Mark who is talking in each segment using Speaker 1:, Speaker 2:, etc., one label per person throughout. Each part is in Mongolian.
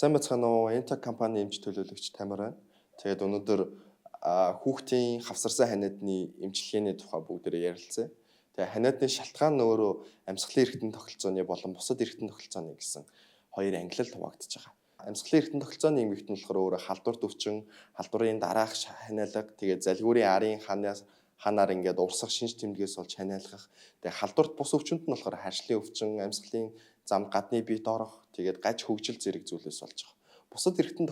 Speaker 1: Сайн байцгаана уу? Enta компани эмч төлөөлөгч Тамир байна. Тэгээд өнөөдөр хүүхдийн хавсарсан ханиадны эмчилгээний тухай бүгдээрээ ярилцъя. Тэгээд ханиадны шалтгаан нь өөрөө амьсгалын эргэтэн тогтолцооны болон бусад эргэтэн тогтолцооны гэсэн хоёр ангилалд хуваагдаж байгаа. Амьсгалын эргэтэн тогтолцооны эмгэгт нь болохоор өөрөө халдварт өвчин, халдварын дараах ханиалга, тэгээд залгиурын арын ханаас ханаар ингээд урсах шинж тэмдгээс болж ханиалгах. Тэгээд халдварт бус өвчнөд нь болохоор харшлын өвчин, амьсгалын зам гадны биед орох, тэгээд гаж хөгжил зэрэг зүйлээс болж байгаа. Бусад эргэтэн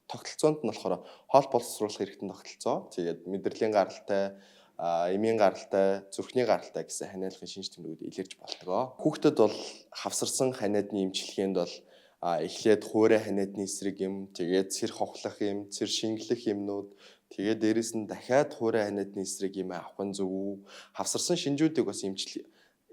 Speaker 1: тогтолцоонд нь болохоор хоол боловсруулах эргэтэн тогтолцоо, тэгээд мэдрэлийн гаралтай, эмийн гаралтай, зүрхний гаралтай гэсэн ханиалгын шинж тэмдгүүд илэрч болдог. Хүүхдэд бол хавсарсан ханиадны эмчилгээнд бол эхлээд хуурай ханиадны эсрэг юм, тэгээд цэр хохлох юм, цэр шингэлэх юмнууд, тэгээд дээрэс нь дахиад хуурай ханиадны эсрэг юм авах нь зөв үү? Хавсарсан шинжүүдийг бас эмчил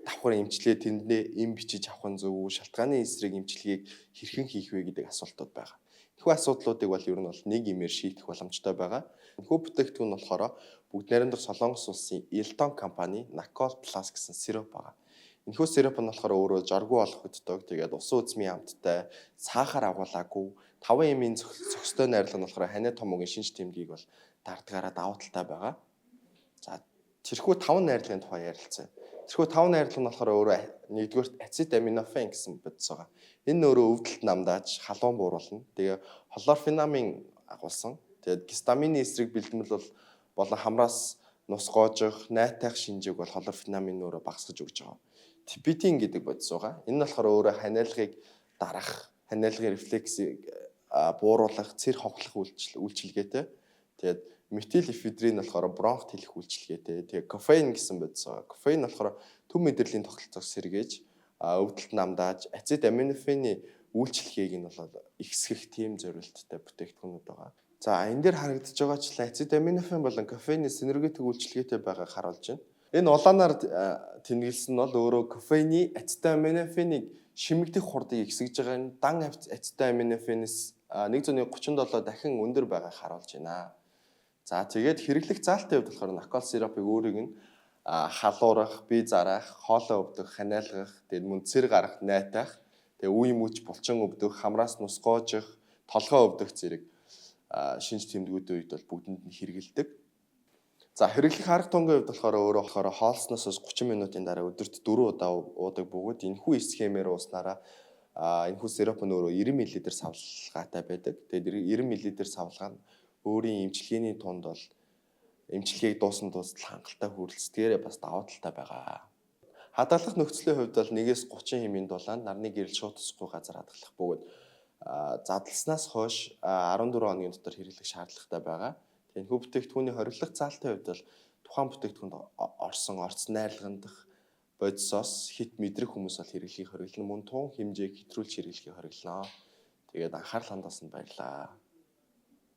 Speaker 1: давхар эмчлээ тэндээ эм бичиж авах нь зөв үү? Шалтгааны эсрэг эмчилгээг хэрхэн хийх вэ гэдэг асуултууд байгаа. Энэхүү асуудлуудыг бол ер нь бол нэг имээр шийдэх боломжтой байгаа. Энэхүү бүтээгдэхүүн нь болохоор бүгд найрамдах Солонгос улсын Elton компани Nacol Plus гэсэн сироп байгаа. Энэхүү сироп нь болохоор өөрөө жоргүй олгогддог. Тэгээд усан үзмийн амттай, сахар агуулаагүй, 5 эмийн зохистой найрлага нь болохоор ханиад томоогийн шинж тэмдгийг бол дардгаараа давуу талтай байгаа. За, тэрхүү 5 найрлагын тухай ярилцъя. Тэрхүү 5 найрлага нь болохоор өөрөө нэгдүгээрт ацетаминофен гэсэн бодис байгаа. Энэ нь өөрөө өвдөлт намдааж халуун бууруулна. Тэгээ хлорфенамин агуулсан. Тэгээд гистамины эсрэг бэлтгэл бол болон хамраас нус гоожих, найтайх шинжийг бол хлорфенамин өөрөө багасгаж өгч байгаа. Типетин гэдэг бодис байгаа. Энэ нь болохоор өөрөө ханиалгыг дарах, ханиалгын рефлексийг бууруулах, цэр ховхлох үйлчилгээтэй. Тэгээд метил эфедрин болохоор бронх тэлэх үйлчилгээтэй. Тэгээд кофеин гэсэн бодис байгаа. Кофеин болохоор төв мэдрэлийн тогтолцоог сэргээж, өвдөлт намдааж, ацетаминофены үйлчлэгийг нь бол ихсгэх тийм зорилттой бүтээгдэхүүнүүд байгаа. За, энэ дээр харагдаж байгаачлан ацетаминофен болон кофеины синергетик үйлчилгээтэй байгааг харуулж байна. Энэ улаанаар тэмдэглэсэн нь бол өөрөө кофеины ацетаминофенийг шимэгдэх хурдыг ихсгэж байгаа нь дан ацетаминофенээс 137 дахин өндөр байгааг харуулж байна. За, тэгээд хэрэглэх заалтын хувьд болохоор Nacol сиропыг өөрийг нь халуурах, бие зарах, хоолой өвдөх, ханиалгах, тэгээд мөн цэр гарах, найтах, тэгээд үе мөч булчин өвдөх, хамраас нус гоожих, толгой өвдөх зэрэг шинж тэмдгүүдийн үед бол бүгдэнд нь хэрэглэдэг. За, хэрэглэх арга тунгийн хувьд болохоор өөрөө болохоор хоолсноос 30 минутын дараа өдөрт 4 удаа уудаг бөгөөд энэхүү схемээр ууснараа энэхүү сироп нь өөрөө 90 мл савлгаатай байдаг. Тэгээд 90 мл савлгаа нь өөрийн эмчилгээний тунд бол эмчилгээг дуусан дуустал хангалттай хүрэлцдгээрээ бас давуу талтай байгаа. Хадгалах нөхцөлийн хувьд бол 1-ээс 30 хэмийн дулаанд нарны гэрэл шууд тусахгүй газар хадгалах бөгөөд задласнаас хойш 14 хоногийн дотор хэрэглэх шаардлагатай байгаа. Тэгээд энэхүү бүтээгдэхүүний хориглох заалтын хувьд бол тухайн бүтээгдэхүүнд орсон орц найрлагандах бодисоос хэт мэдрэх хүмүүс бол хэрэглэхийг хориглоно. Мөн тун хэмжээг хэтрүүлж хэрэглэхийг хориглоно. Тэгээд анхаарал хандуулсанд баярлалаа.